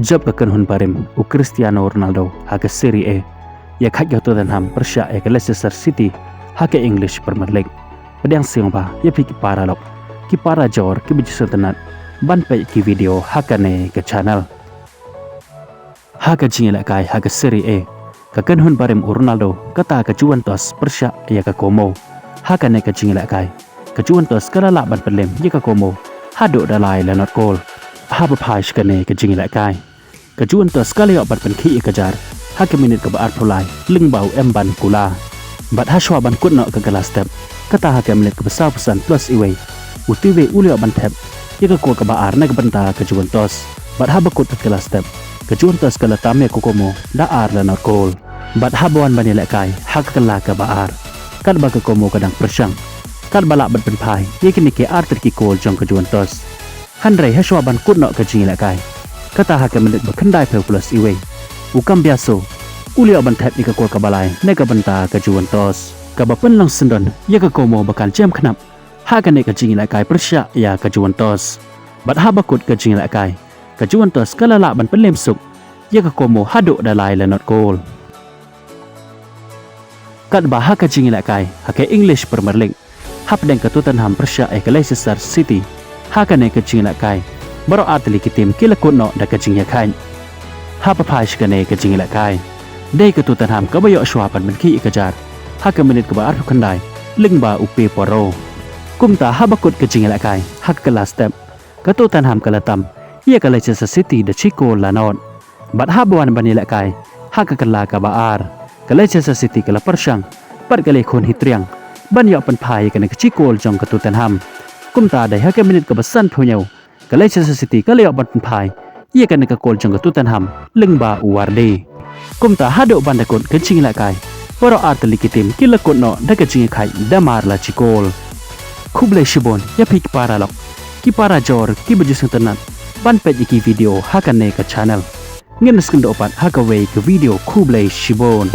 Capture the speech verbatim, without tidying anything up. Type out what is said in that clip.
Jop ka kynhun barim u Cristiano Ronaldo ha ka Serie A ïa ka Tottenham pyrshah ïa ka Leicester City ha ka English Premier League. Pdiang sngewbha ïa phi ki para lok, ki para jor, ki ba ju sngewtynnat ban peit ki video ha kane ka channel. Ha ka jingïalehkai ha ka Serie A, ka kynhun barim u Ronaldo kata ka Juventus pyrshah ïa ka Como. Ha kane ka jingïalehkai, ka Juventus ka la lah ban pynlem ïa ka Como haduh da lai la not kol. Haba phai sha kane ka jingïalehkai, ka Juventus ka la ïoh ban pynkhih ïa ka jar ha ka minit kaba arphew lai lyngba u Mbankula. Bad ha shuwa ban kut noh ka kylla step, kata ha ka minit kaba sawphew san plus iwei, u Tuiwe u la ïoh ban thep ïa ka kol kaba ar na ka bynta ka Juventus. Bad haba kut ka kylla step, ka Juventus ka la tam ïa ka Como da ar la not kol. Bad haba wan ban ïalehkai ha ka kylla kaba ar, katba ka Como ka dang pyrshang, katba lah ban pynphai ïa kine ki ar tylli ki kol jong ka Juventus. Hynrei ha shuwa ban kut noh ka jingïalehkai, kata ha ka minit ba khyndaiphew plus iwei, u Cambiaso u la ïoh ban thep ïa ka kol kaba lai na ka bynta ka Juventus, kaba pynlong syndon ïa ka Como ba kan jem khnap ha kane ka jingïalehkai pyrshah ïa ka Juventus. Bad haba kut ka jingïalehkai, ka Juventus ka la lah ban pynlem suk ïa ka Como haduh da lai la not kol. Katba ha ka jingïalehkai ha ka English Premier League, hapdeng ka Tottenham pyrshah ïa ka Leicester City, ha kane ka jingïalehkai baroh ar tylli ki tim ki la kut noh da ka jingïakhaid. Haba phai sha kane ka jingïalehkai, dei ka Tottenham kaba ïoh shuwa ban pynkhih ïa ka jar ha ka minit kaba arphew khyndai lyngba u Peporo. Kumta haba kut ka jingïalehkai ha ka kylla step, ka Tottenham ka la tam ïa ka Leicester City da shi kol la not. Bad haba wan ban ïalehkai ha ka kylla kaba ar, ka Leicester City ka la pyrshang bad ka la ïakhun hi triang ban ïoh pynphai ïa kane ka shi kol jong ka Tottenham. Kumta dei ha ka minit kaba sanphew hynñiew, ka Leicester City ka la ïoh ban pynphai ïa kane ka kol jong ka Tottenham lyngba u Vardy. Kumta haduh ban da kut ka jingïalehkai, baroh ar tylli ki tim ki la kut noh da ka jingïakhaid da mar la shi kol. Khublei shibun ïa phi ki para lok, ki para jor, ki ba ju sngewtynnat ban peit ïa ki video ha kane ka channel. Ngin sa ïakynduh pat ha kawei ka video. Khublei shibun.